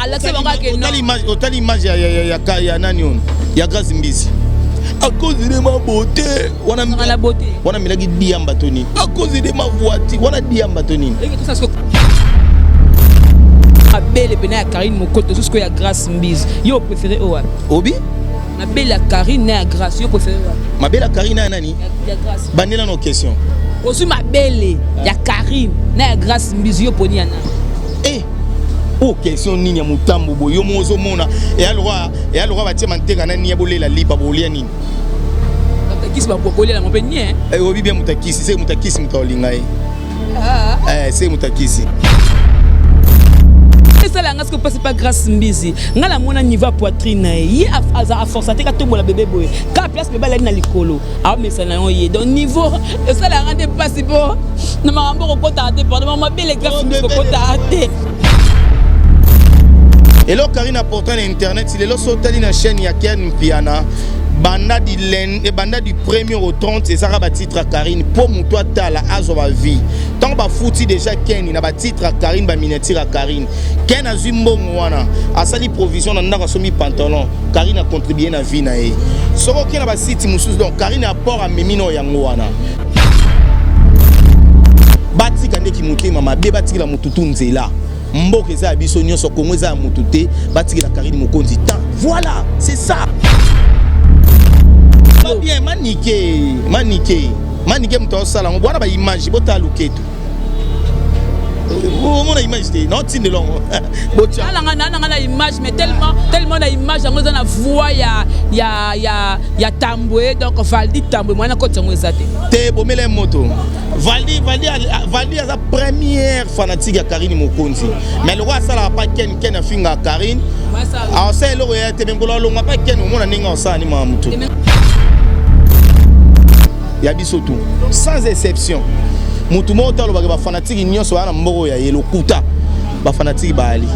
Alakisa bango ake non. Otali image ya nani oyo ya Grâce Mbizi, à cause de ma beauté wana. La beauté. Wana melaki diamba to nini? À cause de ma voiture wana, diamba to nini? Mabele pena ya Karine Mokoto, jusqu'o ya Grâce Mbizi, yo préféré oyo wapi? Obi. Mabele ya Karine na ya Grâce, yo préféré wapi? Mabele ya Karine na ya nani? Ya Grâce. Bandela no question. Ozwi mabele ya Karine na ya Grâce Mbizi, yo poni ya nani? Eh, oyo question nini ya motambo boye? Yo mo ozomona eya lokwa batie manteka na nini ya bolela lipa, bolia nini? Kisi bakokolela ngo mpe nie. Obi bien, moto akisi se moto akisi, moto aolinga ye se moto akisi. Esala nga soki mpasi pa Grâce Mbizi, nga namona niveau ya poitrine na ye, ye aza aforça te, katombola bebe boye ka place bebe alali na likolo, aomesana na yango ye. Donc niveau esalaka nde mpasi mpo na makambo kokotaka te. Pardon, mabele Grâce Mbizi kokotaka te. Eloko Karine apportant na internet lelo, so otali na chaîne ya Ken Mpiana, banda du lundi, banda du premier au 30, ezaka batitre ya Karine mpo moto atala azwa bavues. Ntango bafuti déjà Ken na batitre ya Karine, baminiature ya Karine, Ken azwi mbongo wana, asali provision na ndako, asombi pantalon. Karine acontribue na vie na ye. Soki okei na basite mosusu, donc Karine apport amemi na yango wana. Batika ndeki motema mabe, batikela motutu nzela. Mboka eza ya biso nyonso, Kongo eza ya motu te. Batikela Karine Mokonzi temps, voilà, c'est ça. Pas bien. Manike, manike, manike, moto aosala yango bwana. Baimage, botala luketu, omona image te, naotindela yango. Nanga nanga na image, mais tellement tellement na image yango eza na voix ya Tambwe. Donc Valdi Tambwe mwana koti yango eza te. Te, bomela ye moto. Valdi, Valdi, Valdi aza première fanatique ya Karine Mokonzi, mais loko asalaka pa Ken, Ken afingaka Karine, asala eloko ya te. Me nkolo alongwa pa Ken, omona ndenge asala ni mama motu ya biso tout sans exception. Motu moko te alobaka bafanatike nyonso baya na mboko ya ye lokuta. Bafanatike baali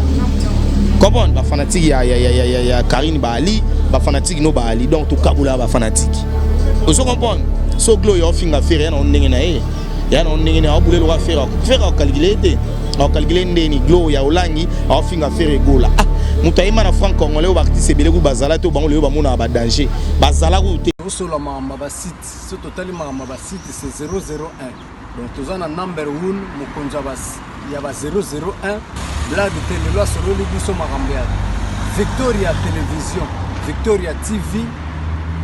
comprendre, bafanatike ya Karine baali, bafanatike no baali. Donc tokabolaka bafanatike, ozo comprendre? So glo ya ofinga Ferre, ya na ndenge na ye, ya na ndenge na abule loka Ferre. Ferre akalkule te, akalkule ndeni glo ya olangi aofinga Ferre egola. Ah, moto ayema na franc congolais oyo baartiste ebele ku bazala te, bango lelo bamonaka badanger, bazala ku te. Osola makambo ya basite, so totali makambo ya basite, c'est 001. Donc toza na number 1, mokonzi ya ba 001, blague te. Lelo asololi biso makambo ya Victoria Télévision, Victoria TV.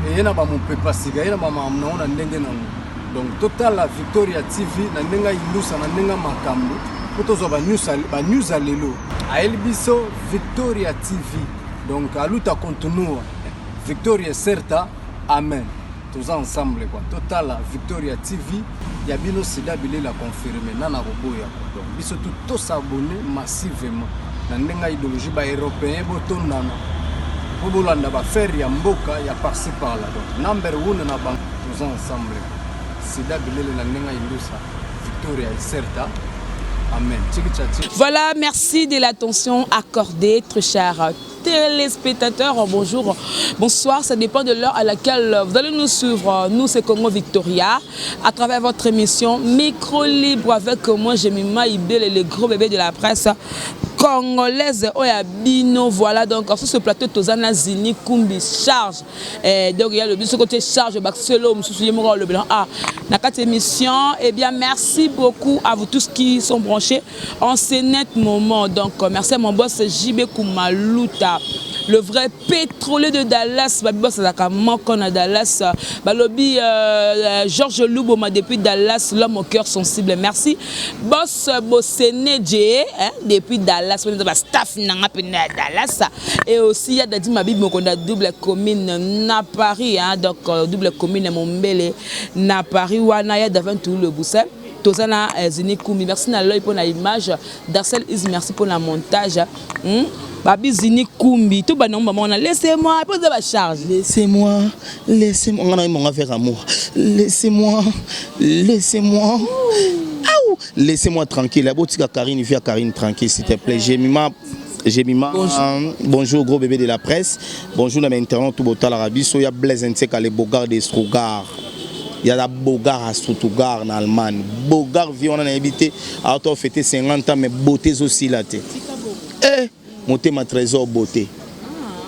Eye na bamopepa sika, ye na bamakambo nango na ndenge nango. Donc totala Victoria TV na ndenge ayindusa, na ndenge makambo mpo tozwa banews ya lelo. Ayeli biso Victoria TV. Donc a luta continua, victoria certa, amen. Toza ensemble quoi. Totala Victoria TV ya bino, sida bilela confirme nana koboya quoi. Donc biso tu tosabonner massivement na ndenge ya idéologie. Baeuropéen botondana mpo bolanda baaffaire ya mboka ya par-ci par-là. Donc number one na bango, toza ensemble quoi. Sida bilele na ndenge ya indusa, victoria certa, amen. Tiki tcha. Voilà, merci de l'attention accordée, très chers téléspectateurs. Bonjour, bonsoir, ça dépend de l'heure à laquelle vous allez nous suivre. Nous, c'est Congo Victoria, à travers votre émission Micro Libre avec moi, Jemima Ibele, le gros bébé de la presse congolaise oya bino. Voilà, donc sur ce plateau, tozana Zini Kumbi charge. Eh, donc il y a le biso côté charge Baxelo mosusu ye moko alobela. Ah, na kati émission, eh bien merci beaucoup à vous tous qui sont branchés en ce net moment. Donc merci à mon boss JB Kumaluta, le vrai pétrolier de Dallas. Babi boss azalaka moko na Dallas. Balobi Georges Luboma depuis Dallas, l'homme au cœur sensible. Merci boss Boseneje, hein, depuis Dallas, ba staff nanga pene ya Dallas. Et aussi ya Dadi Mabibi Mokonda, double commune na Paris, hein, donc double commune Mombele na Paris wana, ya Davin tout le Boussin. Toza na Zini Kumi, merci na l'œil pour la image. Darcel Is, merci pour la montage. Babi Zini Kumbi, tout ba nomba mona, laissez-moi poser ba charge. Laissez-moi, laissez-moi, ngana monga faire amour. Laissez-moi, laissez-moi. Aou, laissez-moi tranquille. Botika Karine, via Karine tranquille, s'il te plaît. Jemima, Jemima, bonjour. Bonjour gros bébé de la presse. Bonjour na internaute tout botala biso ya Blaise Nseka, le Bogard de Stuttgart. Il y a la Bogard à Stuttgart en Allemagne. Bogard vit on a invité à fêter 50 ans, mais beauté aussi là. Eh. Motema Trésor Beauté.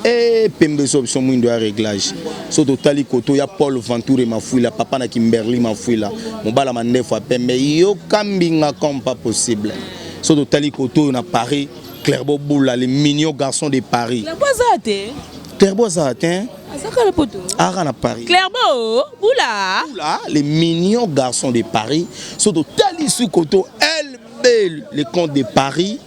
E pembe so biso mwindo ya réglage. So totali koto ya Paul Ventoure Mafuila, papa na Kimberly Mafuila, mobala mandefu ya pembe, yoka mbinga comme pas possible. So totali koto na Paris, Clairbeau Boula, le mignon garçon de Paris. Clairbeau aza te. Clairbeau aza te. Azaka na poto. Ara na Paris. Clairbeau Boula. Boula, le mignon garçon de Paris. So totali su koto LB, le comte de Paris.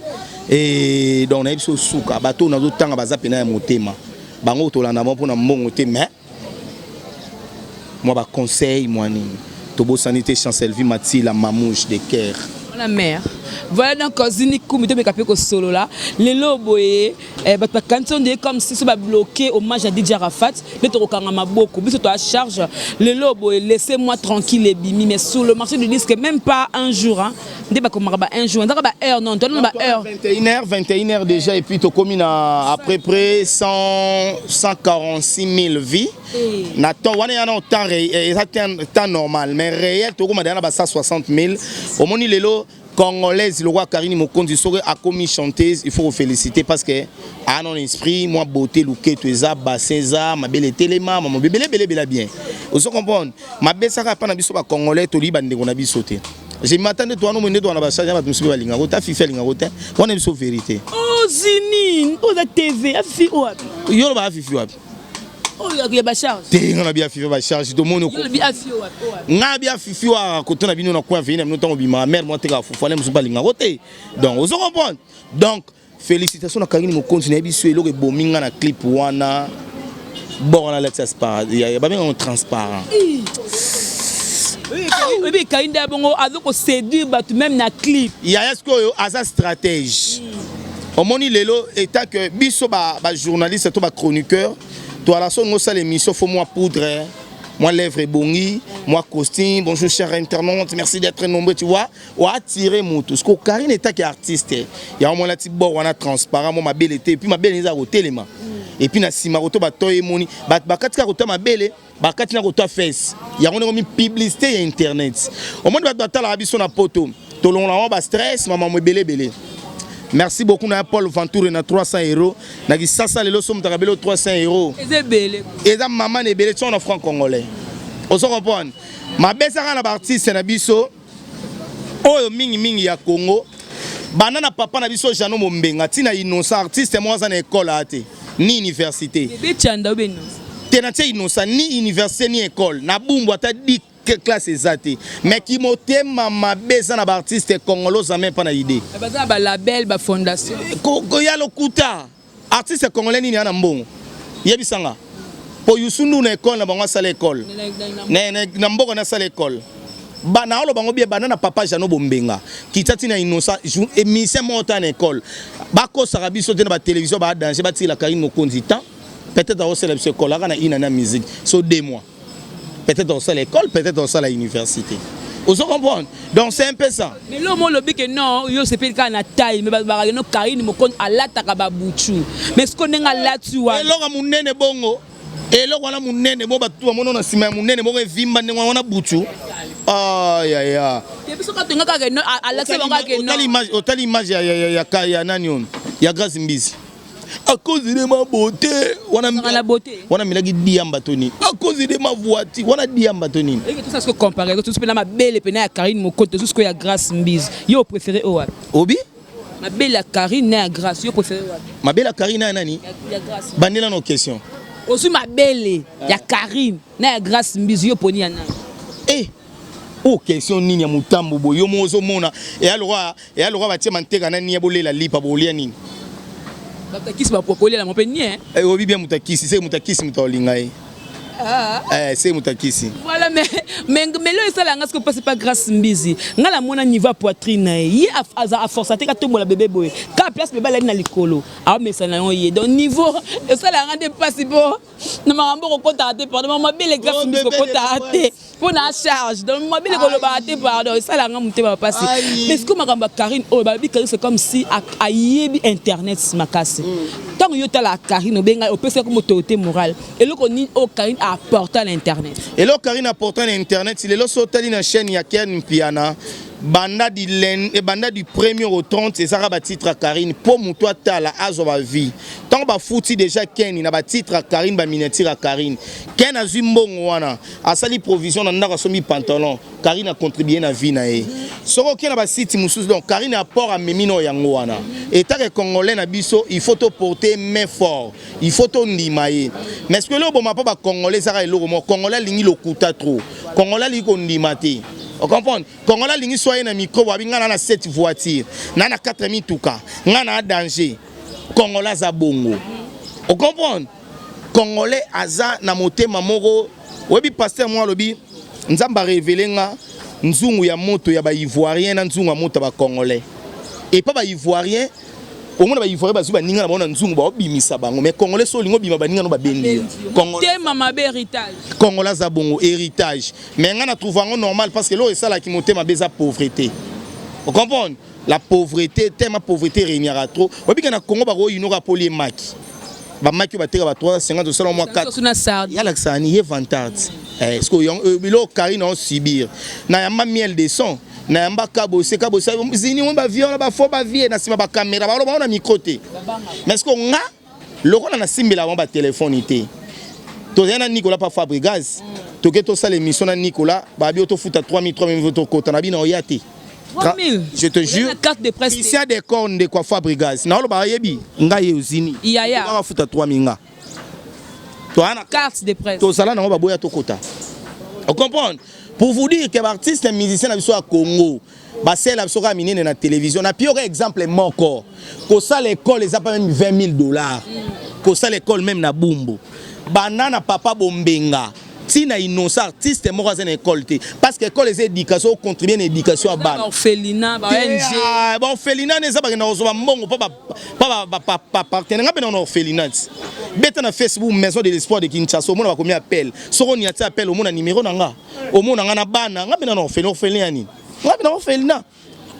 Et donc nayebi so suka bato nazotanga baza pena ya motema bango tolanda bango mpona mbongo te, mais mwa baconseil mwa nini. Tobosani te Chancelvi Matila, Mamouche de Caire. La mère. Voilà donc Zini Kumi, tomeka mpe kosolola lelo boye. Bato bakanisi onde comme si so babloqué hommage à DJ Arafat nde tokokanga maboko biso toa charge. Lelo boye, laissez-moi tranquille ebimi, mais sur le marché du disque, même pas un jour, hein, nde bakomaka ba un jour, ezaka ba heure, non, tona ba heure. 21h, 21h déjà, et puis tokomi na à peu près 100 146 000 vues na temps wana ya na temps, eza temps normal, mais réel tokoma deja na ba 160 000. Omoni lelo Congolaise le roi Karine Mokonzi, soki akomi chanteuse, il faut féliciter parce que a non esprit moi beauté luketo eza bassin, eza mabele etelema mama bebele ebele ebele bien. Ozo comprendre, mabesaka pa na biso bacongolais, toli bandeko na biso te. Je m'attendais toi no nde towana bacharge, bato mosusu balingako te, afifi alingako te, wana biso vérité. Ozini oza TV, afifi wapi? Yo loba afifi wapi? Oyo ya bacharge. Te, nga na bi afifi bacharge tomoni. Yo lobi afi wapi? Wapi? Nga bi afifi wa koto na bino na coin veni na bino ntango bima mare mwa teka fufu ale mosusu balingako te. Donc ozo comprendre, donc félicitation na Karine Mokonzi. Nayebi so eloko ebomi nga na clip wana bord wana alati babengango transparent. Oyebi ekai nde ya bongo aza koséduire bato même na clip. Yaya, sikoyo aza stratège. Omoni lelo état que biso bajournaliste to bachroniqueur toala so osala émission, faut mwa poudre, mwa lèvre ebongi, mwa costume, bonjour cher internaute, merci d'être nombreux, tu vois, oattirer moto. Parce que Karine etaki artiste yango mwana ti bord wana transparent, mo mabele te, et puis mabele eza kotelema, et puis na nsima koto bato emoni bato bakati kaka kota mabele, bakati na kota fesse yango ndenge omi publicité ya internet. Omoni bato batalaka biso na poto, tolongola bango bastress, mamamo ebele ebele. Merci beaucoup na Paul Ventoure na 300 € na Kisasa. Lelo so mutaka belo 300 €. Eza ebele. Eza mama na ebele tion na franc congolais. Ozo comprendre, mabesaka na baartiste na biso oyo mingimingi ya Congo, banda na papa na biso Jano Mombenga ntina Innocent. Artiste moko aza na ekole aya te ni université. Bebe Chanda obe Innocent. Te, na tie Innocent ni université ni école na Bumbu, ata di classe eza te, mais ki motema mabe eza na baartiste congolais, oza même mpa na idée. Baza na balabel, bafondation. Ya lokuta. Artiste congolais nini ya na mbongo? Yebisanga po Yusundu na ekole na bango asala ekole na mboka, nasala ekole naoloba bango bie. Banda na papa Jano Bombenga kita ntina Innocent, émission moko ta na ekole. Bakosaka biso te na batélévision, badanger. Batikela Karine Mokonzi temps, peut-être akosala biso ekole aka na ina na musique so 2 mois, peut-être osala école, peut-être osala université. Ozo comprendre, donc c'est un peu ça. Mais lo mo olobi ke non, yo osepeli kaka na taille, mais balobaka no Karine Mokonzi alataka babutu, mais siko ndenge alati wana? Eloko ya monene bongo, eloko wana monene bo bato bamona na nsima ya monene bongo evimba ndenge wana butu, ayaya. Te, biso kaka tolinga kaka no alakisa bango kaka no. Otali image ya nani ono ya Grâce Mbizi, à cause de ma beauté wana. La beauté. Wana melaki diamba to nini? À cause de ma voiture wana, diamba to nini? Eke tout ça, ce comparaison tout pena mabele pena ya Karine Mokonzi, tout ce ya Grâce Mbizi, yo préféré oyo wapi? Obi. Mabele ya Karine na ya Grâce, yo préféré wapi? Mabele ya Karine na ya nani? Ya Grâce. Bandela no question. Ozwi mabele ya Karine na ya Grâce Mbizi, yo poni ya nani? Eh, oyo question nini ya motambo boye? Yo mo ozomona eya lokwa batie manteka na nini ya bolela lipa bolia nini? Bato akisi bakolela mo mpe nie. Obi bien, moto akisi se moto akisi, moto aolinga ye. Se moto akisi. Voilà, mais lelo esalanga soki mpasi pa Grâce Mbizi, ngai namona niveau ya poitrine na ye, ye aza aforça te katombola bebe boye, ka place bebe alali na likolo, aomesana yango ye. Donc niveau esalanga nde mpasi mpo na makambo kokotaka te, pardon, mabele Grâce Mbizi kokotaka te mpo na charge. Donc mabele kolobaka te, pardon, esalanga motema mpasi. Mais sikoyo makambo ya Karine oyo balobi, Karine, c'est comme si ayebi internet makasi. Ntango yo otala Karine, obengai opesaki moto te moral, eloko nini oyo Karine aapporta na internet? Eloko Karine apporta na internet lelo, so otali na chaîne ya Ken Mpiana. Banda du lundi, eh, banda du premier au 30 ezaka ba titre ya Karine po moto atala azwa ba vie. Tango bafuti déjà Ken na ba titre ya Karine, ba miniature ya Karine. Ken azwi mbongo wana, asali provision na ndako, asombi pantalon. Karine a contribuer na vie na ye. Soki okei na ba site mosusu, donc Karine apport amemi na yango wana. Etake congolais na biso, il faut to porter main fort. Il faut to ndima ye. Mais ce que eloko boma mpo ba congolais ezaka eloko moko, congolais alingi lokuta trop. Congolais alingi kondima te. Ocomprendre? Congolais alingi so aye na micro babi nga na na 7 voiture, na na 4 mituka, nga na danger. Congolais aza bongo. Ocomprendre? Congolais aza na motema moko. Oyebi pasteur moko alobi Nzambe arévéler nga nzungu ya moto ya ba ivoirien na nzungu ya moto ya ba congolais. Epa ba ivoirien, omona ba ivoirien bazwi baninga na bango na nzungu, baobimisa bango, mais congolais so olingi obima, baninga no babendi yo. Tema mabe, héritage. Congolais aza bongo, héritage. Mais nga na trouve yango normal parce que eloko esalaki motema mabe eza pauvreté. Ocomprendre? La pauvreté, tema pauvreté régnera trop. Oyebika na Congo bakoyinoka poli emaki bamaki oyo bateka ba 350, osala mwa 4 yalakisaka ni ye vantard. Est-ce biloko Karine aosubir na yamba miel de son na yamba kabose kabose zini mo bavie wana bafo bavie na nsima bacaméra baloba ngo na micro te. Mais est-ce que nga lokola nasimbela bango batelefone te? Tozali na Nicolas pa Fabrigaz, toke tosala émission na Nicolas, babi otofuta 3000 3000, tokota na bino oya te. 3000? Je te jure. Carte de presse. Christian Decor, ndeko ya Fabrigaz, naoloba ayebi ngai ye ozini. Yaya. Bakafuta 3000 nga toza na carte de presse. Tozala nango, baboya tokota. Ocomprendre? Pour vous dire que baartiste musicien na biso ya Congo basala biso kaka minene na télévision. Na pioka exemple moko, kosala école eza pas même 20 000 $. Kosala école même na Bumbu, banda na papa Bombenga ntina Innocent, artiste moko aza na école te, parce que école eza éducation, ocontribue na éducation ya bana. Orphelinat, ba ONG. Baorphelinat eza bakenda kozwa bambongo mpo bapartenaire. Nga mpe na orphelinat ti beta na Facebook Maison de l'Espoir de Kinshasa, omona bakomi appel. Soki onia ti appel, omona numéro na nga, omona nga na bana nga mpe na orphelinat. Orphelin ya nini? Nga mpe na orphelinat.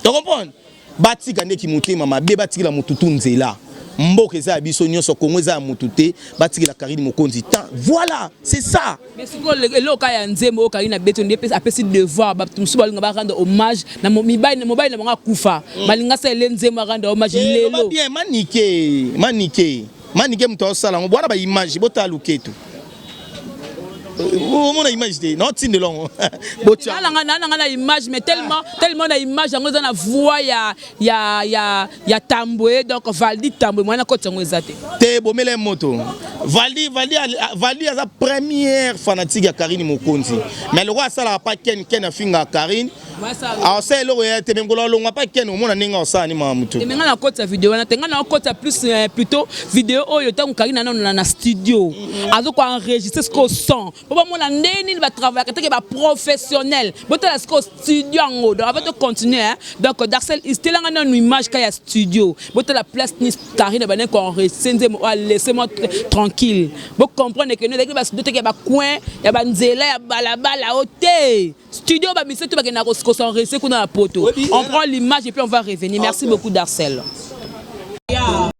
To comprendre, batika ndeki motema mabe, batikela motutu nzela. Mboka eza ya biso nyonso, Kongo eza ya motu te. Batikela Karine Mokonzi temps, voilà, c'est ça. Mais sikoyo eloko ya nzembo oyo Karine abeti nde apesi devoir. Bato mosusu balinga barendre hommage na mobali na bango akufa, balinga asalela nzembo, arendre hommage lelo. Bien, manike manike manike, moto aosala yango bwana baimage, botala luketu, omona image te, naotindela yango. Nanga na image, mais tellement tellement na image yango eza na voix ya Tambwe, donc Valdi Tambwe mwana koti yango eza te. Te, bomela ye moto. Valdi, Valdi, Valdi aza première fanatique ya Karine Mokonzi, mais lokola asalaka pa Ken, Ken afingaka Karine, asala eloko ya te. Me nkolo alongwa pa Ken, omona ndenge asala ni mama motu. Me nga na koti ya video wana te, nga na okota plus plutôt video oyo ntango Karine nano na studio azokoenregistre sikoyo son po bamona ndenge nini batravaillaka teke baprofessionnel. Botala sikoyo studio yango. Donc avant de continuer, hein, donc Darcel istelanga nanu image ka ya studio, botala place ni Karine bane koenregistre nzembo oyo laissez moi tranquille. Bocomprendre ke no ezalaki bastudio teke ya bacoin ya banzela ya balabala o te, studio bamise to bakenda kosenregistrer kuna na poto. On prend l'image et puis on va revenir. Merci beaucoup, Darcel. Yeah.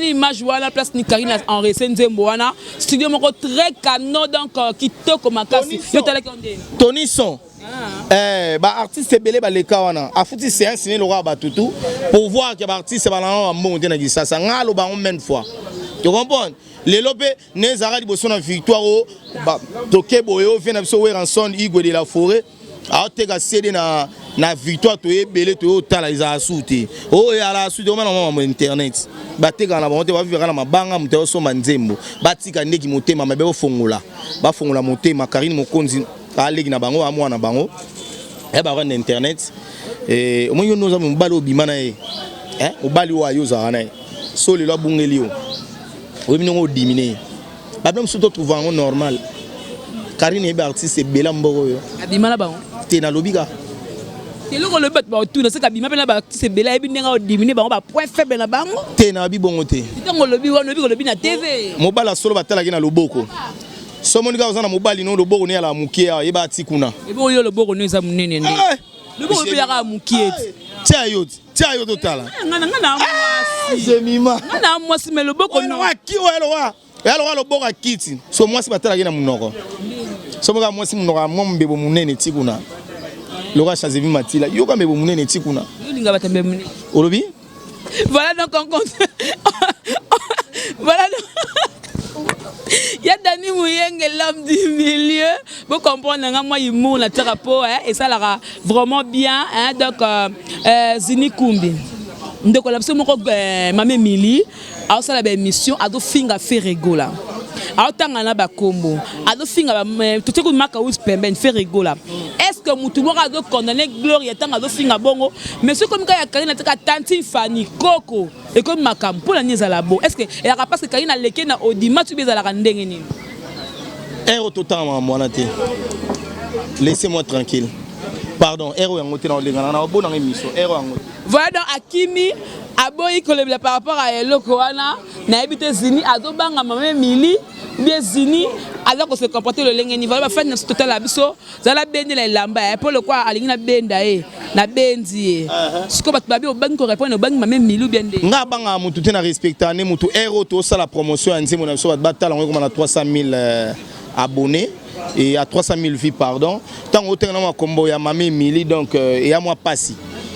Image wana, place ni Karine enregistré nzembo wana, studio moko très canon, donc kitoko makasi. Yo talaki ndeni? Tony Son. Eh, baartiste ebele baleka wana, afuti séance ne lokola batutu pour voir ke baartiste balanga bambongo te na Kisasa. Nga aloba yango même fois, tu comprends? Lelo mpe ne ezalaka liboso na victoire o toke boye ovie na biso Werrason, Igwe de la forêt. Aoteka CD na Victoire. Toyebele, toyotala, ezala su te. Oyo ezala su te, omana mama internet batekaka na bango te, bavivaka na mabanga. Moto ayosomba nzembo, batika ndeki motema mabe, bofongola, bafongola motema. Karine Mokonzi aleki na bango, amwana na bango ya barende internet. Omoni, yo nde oza mobali, obima na ye, mobali oyo ayo ozalaka na ye, so lelo abungeli yo, oyebi ndenge odimine ye. Babino mosusu totrouve yango normal. Karine yebi artiste ebela mboka oyo. Abima na bango. Te, nalobi kaka. Eloko olobi, bato baotuna soki abima mpe na baartiste ebele, ayebi ndenge odimine bango, bapoint faible na bango. Te, nayebi bongo te. Ntango olobi wana, oyebi kolobi na TV. Mobali asolo batalaki na loboko. So omoni kaka oza na mobali no, loboko ne yala mokie awa, yeba ati kuna. Ebo oyo loboko no eza monene nde loboko obelaka mokie ti. Tia yo, tia yo, totala. Nga na mwasi. Zemima. Nga na mwasi, me loboko no. Eya lokola loboko ya kiti. So mwasi batalaki na monoko, so moka mwasi monoko ya mwa mbebo monene ti kuna, lokola Chazevi Matila, yoka mbebo monene ti kuna. Olinga bato mbebo monene. Olobi. Voilà, donc on compte. Voilà donc. Il y a Dani Mouyenge, l'homme du milieu. Vous comprenez, moi, humour, na po, hein, et ça, là, vraiment bien. Hein, donc, Zini Kumbi. Ndeko la biso moko, Mame Emily aosala baémission, azofinga Ferre Gola, aotanga na bakombo, azofinga totie kutu maka us pembeni Ferre Gola. Est ce que mutu moko azocondamner Gloria ntango azofinga bongo? Mais soki komi kaka ya Karine, atika tantine Fani koko, ekomi makambo. Mpo na nini ezala bo? Est ce que ezalaka parce que Karine aleke na audimat to ezalaka ndenge nini? Ere oyo totanga makambo wana te, laissez moi tranquille, pardon. Ere oyo yango te, na olengana na obonanga émission ere oyo yango te. Voilà, donc akimi, aboyi kolobela par rapport à eloko wana. Nayebi te, Zini azobanga Mama Emili, bien Zini aza kose comporter lolenge nini. Voilà, bafani na biso, totala biso, zala bendela elamba ya mpo lokwa alingi nabenda ye, nabendi ye. Sikoyo bato babi obangi korépondre, obangi Mama Emili bien nde. Nga abangaka motu te, na respecta nde motu. Ere oyo tosala promotion ya nzembo na biso, bato batala yango, ekoma na 300 000 abonnés et à 300 000 vues, pardon. Ntango otenga na makombo ya Mama Emili, donc eya mwa pasi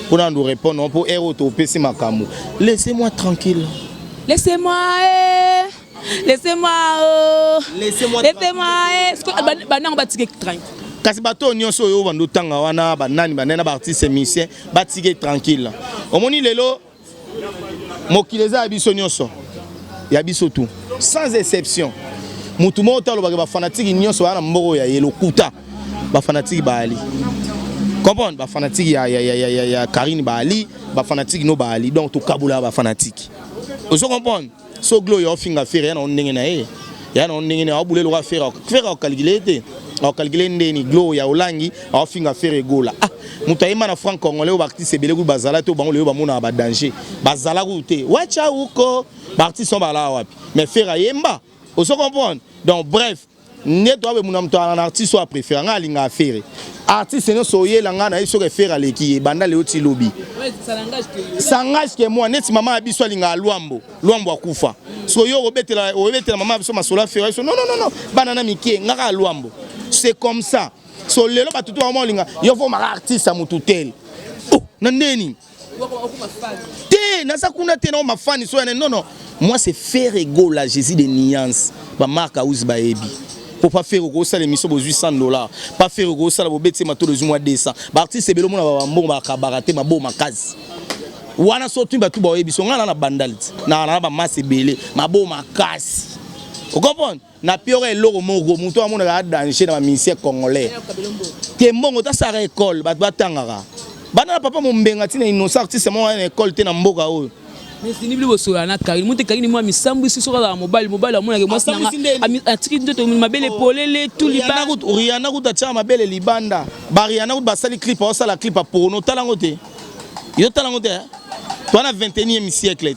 mpona ndo répondre mpo ere oyo topesi makambo. Laissez-moi tranquille. Laissez-moi, eh. Laissez-moi, oh. Laissez-moi. Laissez-moi, eh. Banango batike tranquille. Kasi bato oyo nyonso oyo bando otanga wana, banani banani na baartiste musicien, batike tranquille. Omoni, lelo mokili eza ya biso nyonso, ya biso tout, sans exception. Motu moko te alobaka bafanatike nyonso baya na mboka oyo ya ye, lokuta. Bafanatike baali comprendre, bafanatike ya Karine baali, bafanatike no baali, donc tokabolaka bafanatike. Ozo comprendre? So glo oyo ofinga Ferre, ya na ndenge na ye, ya na ndenge na aobula eloko. Ferre, Ferre aocalculer te, aocalculer ndeni glo ya olangi aofinga Ferre Gola. Ah, moto ayemba na franc congolais oyo baartiste ebele kutu bazala te, oyo bango lelo bamonaka badanger, bazala kutu te. Wacha uko baartiste oyo balaa wapi? Mais Ferre ayemba, ozo comprendre? Donc bref, nde toabe muna moto na artiste oyo apréféré. Nga alingaka Ferre. Artiste nyonso oyela nga na ye, soki Ferre aleki ye, banda lelo ti lobi, ça engage que moi. Neti mama ya biso alingaka Lwambo, Lwambo akufa. So yo obetela, obetela mama ya biso masolo ya Ferre? So non, non, non, non, bana na mike, nga kaka Lwambo. C'est comme ça. So lelo bato to bama olinga yo fomaka artiste ya motu tel. Oh, na ndeni te, naza kuna te na mafani so yana. Non, non, moi c'est Ferre Gola, Jésus de nuance. Bamarke house bayebi po pa Ferre okosala émission, bozwi 100 $. Pa Ferre okosala, bobeti matolo, ozwi mwa 200. Baartiste ebele omona bambongo, bakabaka te, mabo makasi wana. So tuni bato baoyebi so ngai na bandal ti na bamasi ebele, mabo makasi, ocomprendre? Na piora eloko moko, moto amonaka danger na bamusicien congolais te. Mbongo tasalaka ekole, bato batangaka bana na papa Mombenga, ntina Innocent, artiste moko na ekole te na mboka oyo. Mais bino bosola na Karine, mote Karine mwa misambwisi. Soki azala mobali, mobali amonaka mwasi nanga atiki nzoto mabele polele tu. Libanda Riana kutu atiaka mabele libanda. Bariana kutu basali clip, aosala clip ya porno. Tala yango te, yo tala yango te. Towana 21e siècle,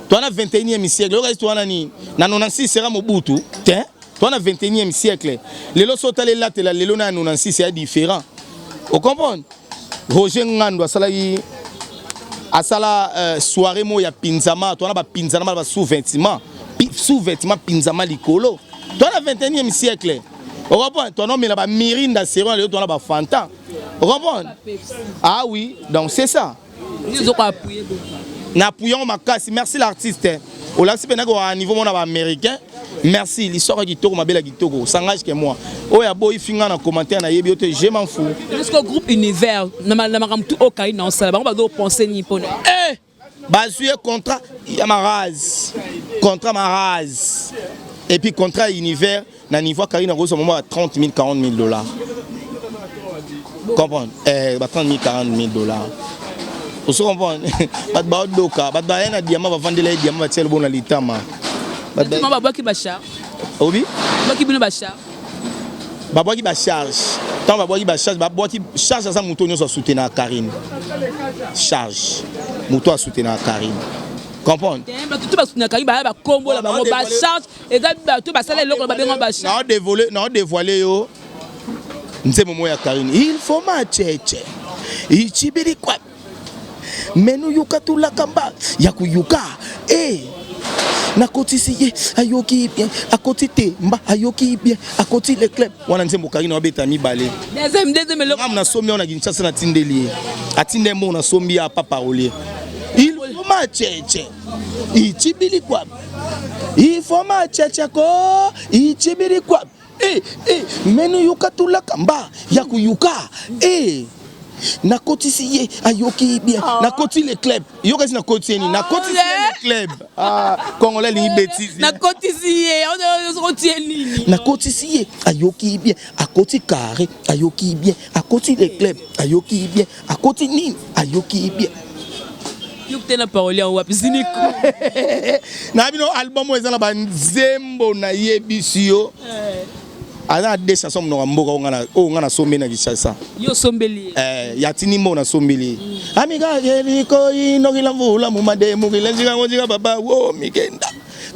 towana 21e siècle. Yoka, towana nini na 96 sera Mobutu te, towana 21e siècle lelo. So otala elatela lelo na ya 96 ya différent, ocomprendre? Roger Ngando asalaki, asala soirée moko ya pinzama. Towana bapinzana bana basous-vêtement, sous-vêtement pinzama likolo. Towana 21e siècle, ocomprendre? Towana omela bamirinda seron, lelo towana bafanta, ocomprendre? Ah oui, donc c'est ça. Na appuyer makasi. Merci l'artiste, olakisi mpenaki wa niveau mona baaméricain. Merci, l'histoire ya kitoko, mabela kitoko. Ça engage que moi. Oyo aboyi, finga na commentaire, nayebi yo te, je m'en fous. Jusqu'au groupe Univers na makambo tu oyo Karine na osala, bango bazopense nini mpona? Eh, bazwi ye contrat ya marase, contrat marase, et puis contrat ya Univers na niveau Karine akozwa moma ba 30 000, 40 000 $, comprendre? Eh, ba 30 000, 40 000 $, ozo comprendre? Bato baodoka, bato baya na diamant, bavandela ye diamant, batia lobo na litama. Babwaki bacharge. Obi? Babwaki bino bacharge. Babwaki bacharge. Ntango babwaki bacharge, babwaki charge, aza moto nyonso asoutenaka Karine. Charge, moto asoutenaka Karine, comprendre? Bato to basoutenaka Karine, baya bakombola bango bacharge. Eza bato basala eloko na babengo bacharge. Naodévoile yo nzembo moko ya Karine: il faut macheche ichibili kwa menu yuka tulaka mba ya kuyuka e nakotisi ye, ayoki bien, akoti te mba, ayoki bien, akoti le club wana. Nzembo Karine wabeta mibale. Deuxième eloko. Ngamu nasombi awa na Kinshasa, natindeli ye, atinde mbongo, nasombi ya pa parolier. Il faut macheche ichibili kwa, il faut macheche ko ichibili kwa e e menu yuka tulaka mba ya kuyuka e nakotisi ye, ayoki bien, nakoti le club, yokasi, nakoti ye nini, nakotisi ye le club. Ah, Congolais alingi bêtise. Nakotisi ye, otie nini? Nakotisi ye, ayoki bien, akoti carré, ayoki bien, akoti le club, ayoki bien, akoti nini, ayoki bien. Yoki te na parole yango wapi, Ziniku? Na bino album oyo eza na banzembo, nayebisi yo, aza na deux chansons monoko ya mboka oyo nga nasombi na Kinshasa. Yo osombeli ye? Eh, yatini mbo nasombeli amikakelikoi nokila mvula mumademukila njikango baba wo mikenda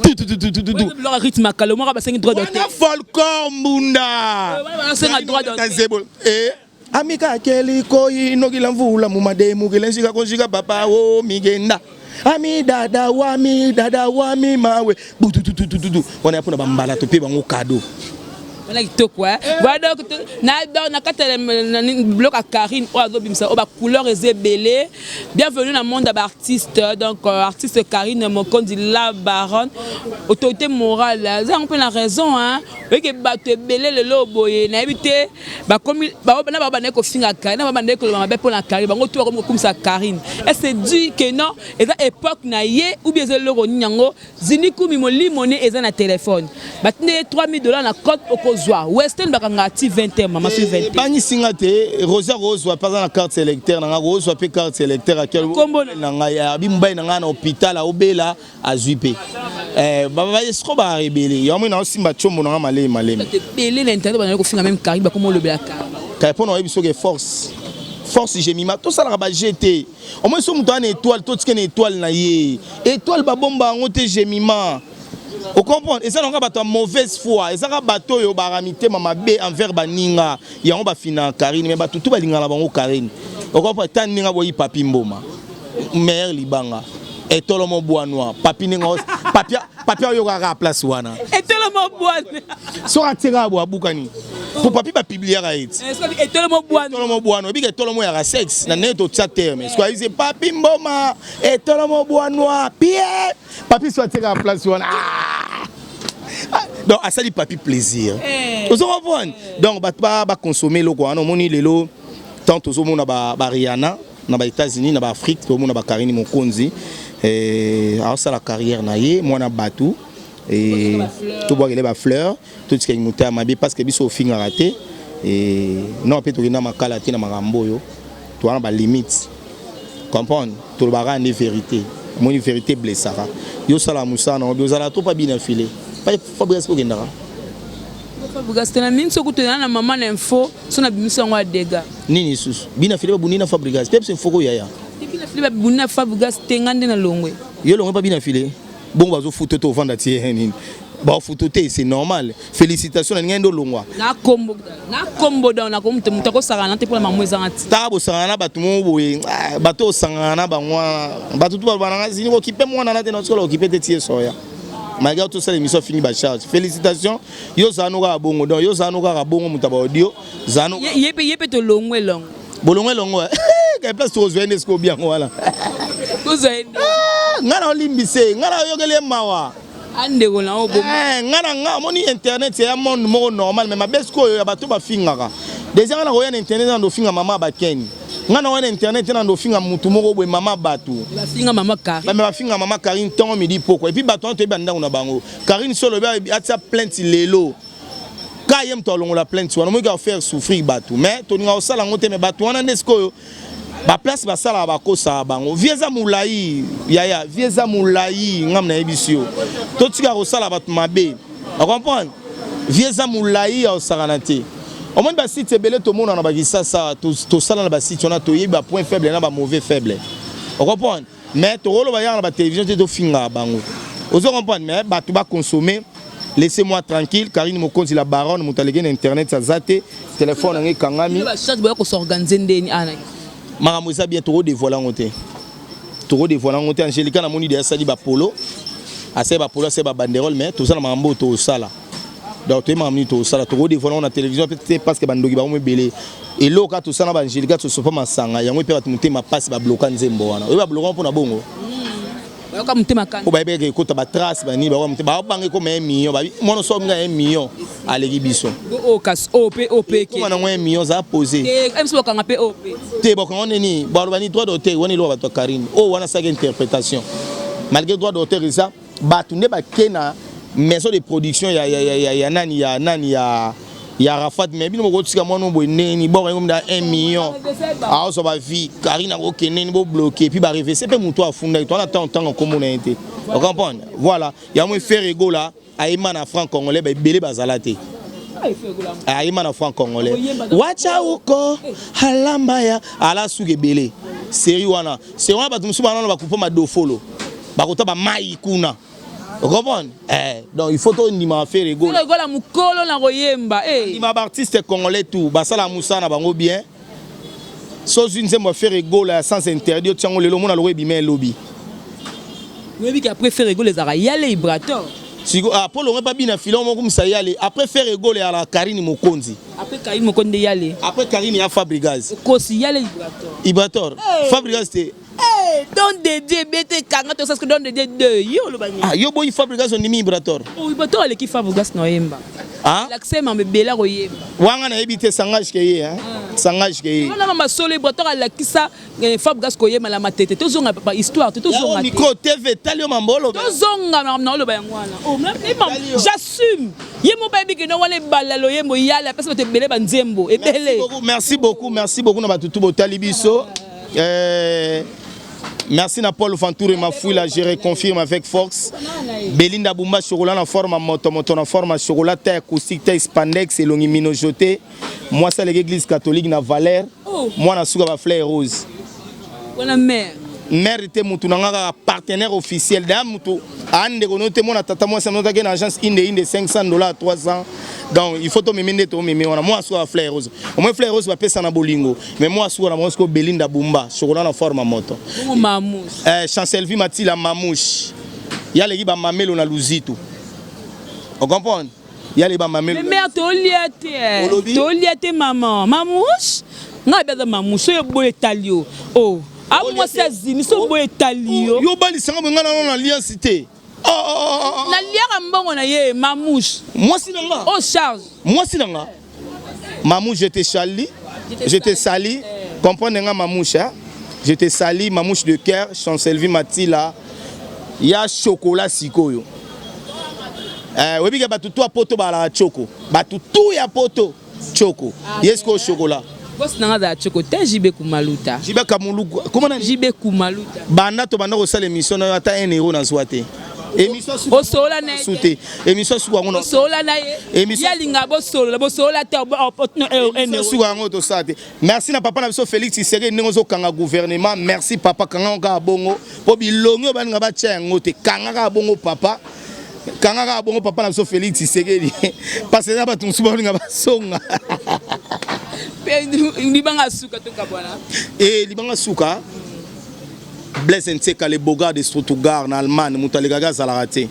tutututututu. Biloko rythme akala moko, basengi droit d'auteur. Wana folklore mbunda. Wana basenga droit d'auteur. Zebo eh amikakelikoi nokila mvula mumademukila nzikako nzika papa wo migenda ami dada wami dada wami mawe butututututu. Wana ya mpona bambala, tope bango cadeau. Wana kitoko. Voilà, donc na donc na kati ya biloko ya Karine oyo azobimisa oyo, bacouleur eza ebele. Bienvenue na monde ya baartiste. Donc artiste Karine Mokonzi la baronne, autorité morale, aza yango mpe na raison, hein. Oyeke bato ebele lelo boye, nayebi te, bakomi na bango bandaki kofinga Karine, na bango bandaki koloba mabe mpo na Karine, bango tu bakomi kokumisa Karine. Est ce dû que non, eza époque na ye ou bien eza eloko nini yango? Zinikumi molimo ne eza na telefone, batindi ye 3000 $ na compte, okozwa Western, bakanga ti 20 heures, mama, so 20. Ebangisinga te, Rosa kozwa mpe aza na carte électeur na nga, kozwa mpe carte électeur. Kombo na ngai, abi mobali na ngai na hôpital aobela, azwi mpe baescrocs, barebele yango na osimba tiombo na nga malemi malemi. Bato ebele na internet bandaki kofinga même Karine, bakoma olobela Karine. Kaya mpo na oyebi soki force force jemima tosalaka baje te. Omoi so moto wana étoile, totika na étoile na ye, étoile babomba yango te. Jemima, ocomprendre? Eza nango bato ya mauvaise foi, ezaka bato oyo baka mitema mabe envers baninga, yango bafinaka Karine. Mais bato tu balingaka na bango Karine, ocomprendre? Ta ndenge boyi Papi Mboma, meilleur libanga etolomo bwanwa papi, ndenge papi papi ayokaka place wana. Etolomo bwana. Soki atiekaka bo abukani po papi bapubliaka ye ti. Etolomo bwana. Etolomo bwana, obika etolomo yaka sexe na ndenge totia terme. Soki ayise Papi Mboma etolomo bwanwa pie papi, so atiekaka place wana. Ah! Donc asali papi plaisir, ozo comprendre? Donc bato baconsommer eloko wana. Omoni lelo tant tozomona bariana na baÉtats-Unis, na baAfrique, tozomona baKarine Mokonzi aosala carrière na ye, mwana bato, tobwakele bafleur, totikaki motema mabe, parce que biso ofingaka te non mpe tokenda makala te na makambo oyo. Toza na balimite, comprendre? Tolobaka nde vérité. Omoni, vérité blessaka. Yo osala mosala nango bi ozala to pa bina file Fabrice, okendaka. Fabrice te na mingi, soki tozala na mama na info, so na bimisi yango ya dega. Nini lisusu? Bina file babundi na Fabrice mpe biso infoko yaya. Bina file babundi na Fabrice te, nga nde na longwe. Yo longwe mpa bina file bongo bazofuta te, ovanda tie nini, bafuta te, c'est normal. Félicitation na ningai nde olongwa. Na kombo, na kombo, donc na kombo moto akosakana te mpona mamo ezanga ti. Taka bosangana na bato moko boye, bato osangana na bango wana, bato tu baloba nanga zini kokipe mwana na te, na osikola kokipe te tie soya, malgré tosala émission afini bacharge. Félicitation, yo ozala no kaka bongo. Donc yo ozala no kaka bongo, moto ya baaudio zala no. Ye mpe tolongwe elongo. Bolongo elongo kay place tokozwa ye nde sikoyo obiango wana. Tozwa ye nde. Ngai na olimbise, ngai na oyokeli ye mawa. Andeko na yo. Eh, nga na nga omoni internet ya monde moko normal, mais mabe sikoyo ya bato bafingaka déjà. Nga na koya na internet na ndofinga mama bakeni, nga na koya na internet na ndofinga mutu moko boye, mama bato. Bafinga mama Karine. Mais bafinga mama Karine ntongo, midi, pokwa. Et puis bato wana toyebi bandako na bango. Karine solo oyebi atia plainte lelo ka ye moto alongola plainte wana, omoki afaire souffrir bato. Mais tolinga kosala yango te. Mais bato wana nde sikoyo baplace basalaka, bakosaka bango. Vie eza molai, yaya, vie eza molai. Ngam nayebisi yo, totika kosala bato mabe, ocomprendre? Vie eza molai ya kosakana te. Omoni basite ebele tomona na bakisasa, tosala na basite wana, toyebi bapoint faible na bamauvais faible, ocomprendre? Mais tokoloba yaka na batélévision te, tofingaka bango, ozo comprendre? Mais bato baconsommer, laissez-moi tranquille. Karine Mokonzi la baronne, moto aleki na internet aza te. Telefone yango ekangami. Bacharge boya kosorganize ndeni ana? Makambo eza bien, tokodévoile yango te, tokodévoile yango te. Angélika namoni de asali bapolo, asali bapolo, asali babanderole. Mais toza na makambo oyo tokosala. Donc toye makambo nini tokosala, tokodévoile yango na télévision te, parce que bandoki bango ebele. Eloko kaka tosala na baangélika, tosopa masanga yango mpe bato motema mpasi, babloka nzembo wana. Oyo babloka mpona bongo. Bayoka motema kanda. Po bayebeka ekota batrace banini, bango motema babanga ekoma 1 million. Babi mwana so nga 1 million aleki biso. Oyo kasi oyo mpe oyo mpe. Ekoma nango 1 million, za posé. Biso bakanga mpe oyo mpe. Te, bakanga nini? Baloba ni droit d'auteur wana, eloko bato ya Karine oyo wana asalaki interprétation malgré droit d'auteur eza. Bato nde bake na maison de production ya nani, ya nani, ya Arafat. Mais bino bokotika mwana boye ndeni boko yango na 1 million aozwa bavie. Karine akokende nini, bobloke puis barevese mpe moto afundaki to wana ntango ntango nkombo na ye te, ocomprendre? Voilà, yango Ferre Gola ayemba na franc congolais, baebele bazala te. Ayemba na franc congolais, wacha uko alamba ya ala suki ebele. Série wana, série wana, bato mosusu bana bakupa madofolo, bakota bamai kuna, ocomprendre? Eh, donc il faut tondima Ferre Gola. Gola mokolo na koyemba. Ndima baartiste congolais tout basala mosala na bango bien. Sozwi nzembo ya Ferre Gola ya Sens Interdit, otiango lelo, omona loko ebima elobi. Oyebi ke après Ferre Gola ezalaka Yale Ibrator. Siko ah, mpo longo babina filon moko musa Yale. Après Ferre Gola ya Karine Mokonzi. Après Karine Mokonzi nde Yale. Après Karine ya Fabregas. Okosi, Yale Ibrator. Ibrator, Fabregas te. Don de Dieu ebete kanga to saske Don de Dieu 2 yo oloba nini? Ah, yo boyi Fabregas, ondimi Ibrator. Oh, Ibrator aleki Fabregas na oyemba. Ah? Lakisa mambo ebele akoyemba. Wanga nayebi te, sangage ke ye, hein? Sangage ke ye. Wana mama solo, Ibrator alakisa Fabregas koyemba na matete. Tozonga ba histoire te, tozonga te. Micro TV tali yo mambo oloba. Tozonga na oloba yango wana. Oh, j'assume. Ye mo bayebi ke no wana ebala loyembo Yale apesa bato ebele banzembo ebele. Merci beaucoup, merci beaucoup na bato tu botali biso. Merci na Paul Ventour Mafuila, je reconfirme avec force. Belinda Bumba chocolat na forme moto moto na forme chocolat ta acoustique ta spandex elongi mino jeté. Moi ça l'église catholique na Valère. Oh. Moi na suka ba fleur rose. Wana mère. Mère te, mutu na nga partenaire officiel. Da mutu andeko no te, mona tata moi ça notake na agence inde inde 500 $ 300. Donc il faut to mimi nde to mimi wana moi suka fleur rose. Au moins fleur rose ba pesa na bolingo. Mais moi suka na moi Belinda Bumba chocolat na forme moto. Bongo Mamouche? Eh, Chancelvi Matila Mamouche. Ya leki ba mamelo na luzitu. On comprend? Ya leki ba mamelo. Mais mère, tolia te. Olobi? Tolia te, maman. Mamouche? Ngai baza mamouche oyo boye etali yo. Oh. Amwasi azimi so boye etali yo. Yo balisanga boye, nga na alliance te. Oh, oh, oh, oh. Naliaka mbongo na ye, Mamouche. Mwasi na nga. Oh, charge. Mwasi na nga. Mamouche, je te salue. Je te salue. Comprendre nga Mamouche, hein? Je te salue, Mamouche de cœur, Chancelvi Matila. Ya chocolat sikoyo. Eh, oyebi ke bato tu ya poto balaka choko. Bato tu ya poto choko. Ye sikoyo chocolat. Bosi nanga azala choko te, JB Kumaluta. JB Kamuluku. Comment nani? JB Kumaluta. Banda to banda kosala émission na yo, ata 1 euro nazwa te. Émission Osolola na ye. Su te. Émission suka yango na Osolola na ye. Émission Ye alinga bosolola, bosolola te. Émission suka yango tosala te. Merci na papa na biso Félix Tshisekedi ndenge ozokanga gouvernement. Merci papa, kanga kaka bongo. Po bilongi oyo baninga batia yango te. Kanga kaka bongo papa. Kanga kaka bongo papa na biso Félix Tshisekedi. Parce que na bato mosusu balinga basonga. Libanga suka, tokabwana. E libanga suka, Blaise Nseka le Bogard de Stuttgart na Allemagne, moto alekaki azalaka te.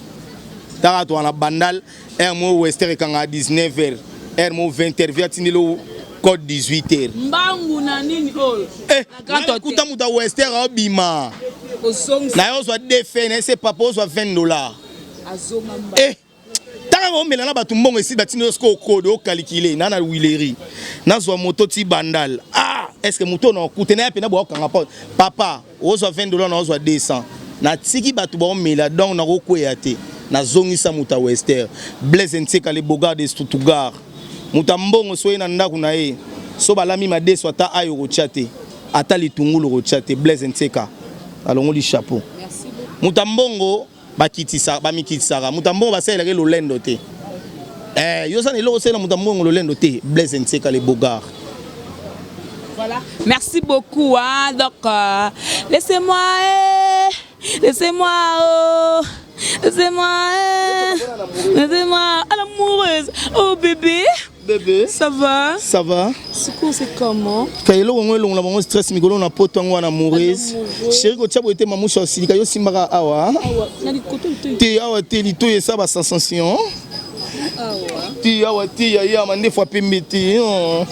Taka to na Bandal, heure mo wester ekanga 19 h, heure mo 20 h, via tindelo code 18 h. Mbangu na nini oyo? Eh, Na Grand Hotel. Kuta moto ya wester aobima. Ozongisa. Na ye ozwa defe na ye se papa ozwa 20 $. Eh, taka omela na bato mbongo esi batindi yo sikoyo kode okalikile na na wileri nazwa moto ti bandal. Ah, est ce que moto na okute na ye mpena boakokanga porte? Papa, ozwa 20 $ na ozwa 200, natiki bato baomela, donc nakokweya te. Nazongisa moto ya Wester, Blaise Ntseka, le bogard de Stuttgart. Moto ya mbongo, so ye na ndako na ye, so balami madeso, ata ayo kotya te, ata litungulu kotya te. Blaise Ntseka, alongoli chapeau. Moto ya mbongo bakitisa, bamikitisaka. Moto ya mbongo basalelaka lolendo te. Eh, yo oza na eloko osalela moto ya mbongo lolendo te. Blaise Ntseka, le bogard. Voilà. Merci beaucoup. Hein. Donc, laissez-moi, eh, laissez-moi, oh, laissez-moi, eh, laissez-moi, à l'amoureuse. Oh bébé, Bébé. Ça va? Ça va. Secours, c'est comment? Ka eloko ngo elongola bango stress mikolo na poto yango wana. Amoureuse, chéri, kotia boye te, mamushi osilika. Yo simbaka awa. Awa, na likoto litoyi. Te, awa te, litoyi esa basensation. Awa. Te, awa te, yaya, mandefu apembe te. Oh.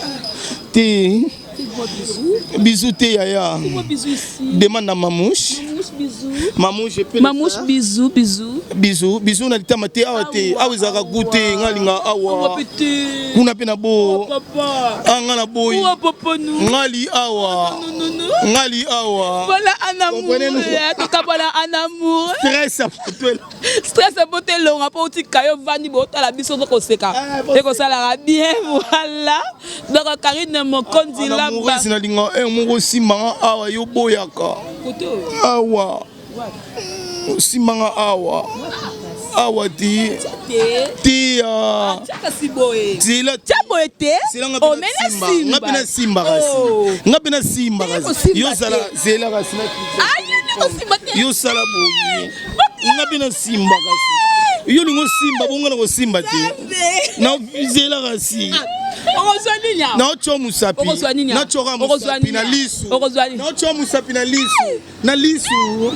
Te. Fais-moi bisous. Bisou te, yaya. Fais-moi bisous ici. Demande à Mamouche. Mamouche, bisous. Mamouche, je peux le Mamouche, faire. Bisous, bisous. Bisou, bisou na litama te, awa te. Awa ezalaka gu te, nga linga Awa, awa. petit. Kuna mpe na bo. Papa. Ah, nga na boyi. Oh, papa, nous. Ngali awa. Non, non, non. Ngali awa. Voilà un amour. Comprenez-nous. Tokabola un amour. Stress ya poto. Stress po te elonga mpo otika yo vandi botala biso to koseka. Ah, ekosalaka bien. Voilà, donc Karine Mokonzi laba. Amoureuse, nalinga e moko osimbanga awa, yo boyaka. Kote oyo. Awa osimbanga awa, awa te. Te. Tia. Tia kasi boye. Zela. Tia boye te. Zela, nga mpe omene. nasimba. Nga mpe nasimba kasi. Oh. Nga mpe nasimba kasi. Kosimba Yo zala te. zela kasi na Aye, nde kosimba te. Yo sala boye, nga mpe nasimba kasi. Yo lingo osimba bongo, na kosimba te. Na zela kasi. Okozwa nini awa? Naotya mosapi. Okozwa nini awa? Natyoka Okozwa mosapi nini na awa? lisu. Okozwa nini? Naotya mosapi na lisu, na lisu.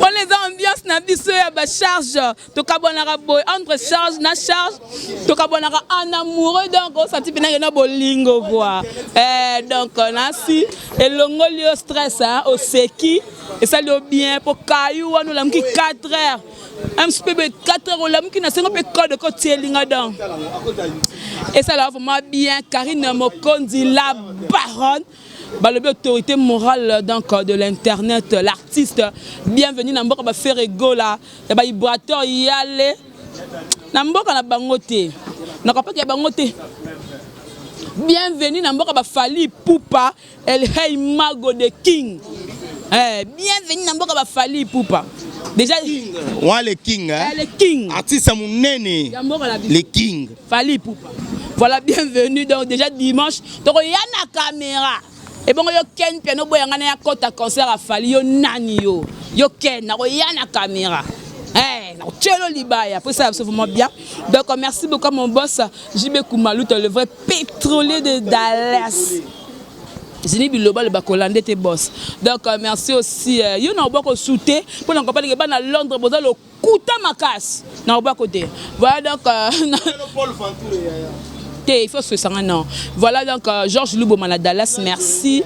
Wana eza ambiance na biso ya bacharge. Tokabwanaka boye entre charge na charge, tokabwanaka en amoureux, donc osati mpenake na bolingo kua. Eh, donc nasi elongoli yo stress, hein, oseki, esali yo bien mpo kayu wana olamuki 4 heures mc mpe 4 heures olamuki na sengo mpe code kotielinga, donc esalaka vraiment bien. Karine Mokonzi, la baronne, balobi autorité morale donc de l'internet, l'artiste bienvenue na mboka baFerre Gola ya bavibrateur yale na mboka na bango te, nakapaki ya bango te. Bienvenue na mboka baFally Ipupa, El Hey Mago de King. Eh, bienvenue na mboka baFally Ipupa déjà. Wa le king, hein? Eh, le king. Artiste ya monene. Ya mboka na biso. Le king. Fally Ipupa, voilà, bienvenue. Donc déjà dimanche tokoya na caméra ebongo. Yo Ken piano boyanga na ya kota concert aFally, yo nani? Yo Ken, nakoya na caméra. Eh, nakotielo libaya po esala biso vraiment bien. Donc merci beaucoup à mon boss JB Kumaluta, le vrai pétrolier de Dallas. Zini biloba loba kolande te, boss. Donc merci aussi yo na obwako sute mpo na kopaleke bana Londres boza lokuta makasi na obwako te. Voilà, donc te, il faut sesanga non. Voilà, donc Georges Luboma na Dallas, merci.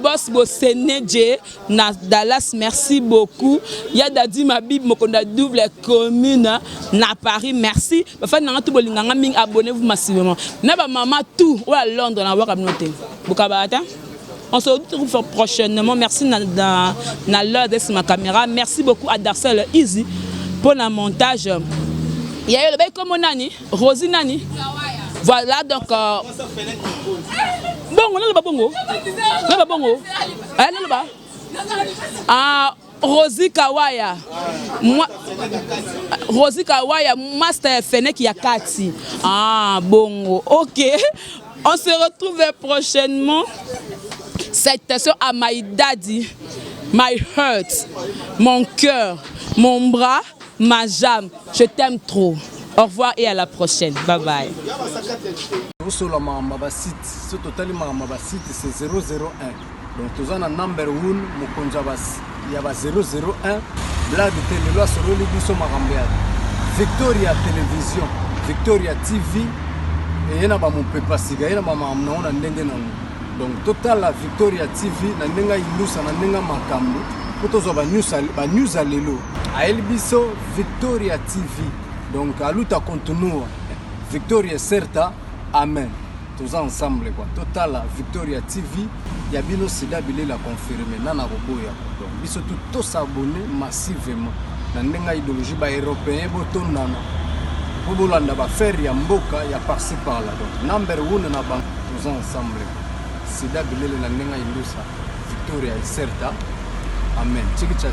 Boss Bosenedje na Dallas, merci beaucoup. Ya Dadi Mabib mokonda double commune na Paris, merci. Bafani nanga tu bolinganga mingi, abonnez-vous massivement na bamama tout oyo ya Londres na waka bino te bokabaka te. On se retrouve prochainement. Merci na l'heure de ma caméra. Merci beaucoup à Darcel Easy pour le montage. Il y a eu le comme nani, Rosie nani. Voilà, donc bongo naloba bongo naloba bongo eh, naloba ah, Rosie Kawaya. Moi, Rosie Kawaya, master Fenek Yakati. Ah, bongo. Ok. On se retrouve prochainement. Salutations à my daddy, my heart, mon cœur, mon bras, ma jambe. Je t'aime trop. Au revoir et à la prochaine. Bye bye. Tosola makambo ya basite. So totali makambo ya basite, c'est 001, donc toza na number 1, mokonzi ya ba 001. Blague te, lelo asololi biso makambo ya Victoria Télévision, Victoria TV eye na bamopepa sika, ye na bamakambo nango na ndenge nango. Donc totala Victoria TV na ndenge ayindusa na ndenge makambo. Mpo tozwa banews ya lelo, ayeli biso Victoria TV. Donc a luta continua, victoria certa, amen. Toza ensemble quoi. Totala Victoria TV ya bino. Sida Bilela confirme nana koboya. Donc biso tu tos'abonner massivement na ndenge ya idéologie. Baeuropéen botondana mpo bolanda baaffaire ya mboka ya par-ci par-là. Donc number one na bango, toza ensemble. Sida Bilele na ndenge ya indusa, victoria certa, amen. Chikicha.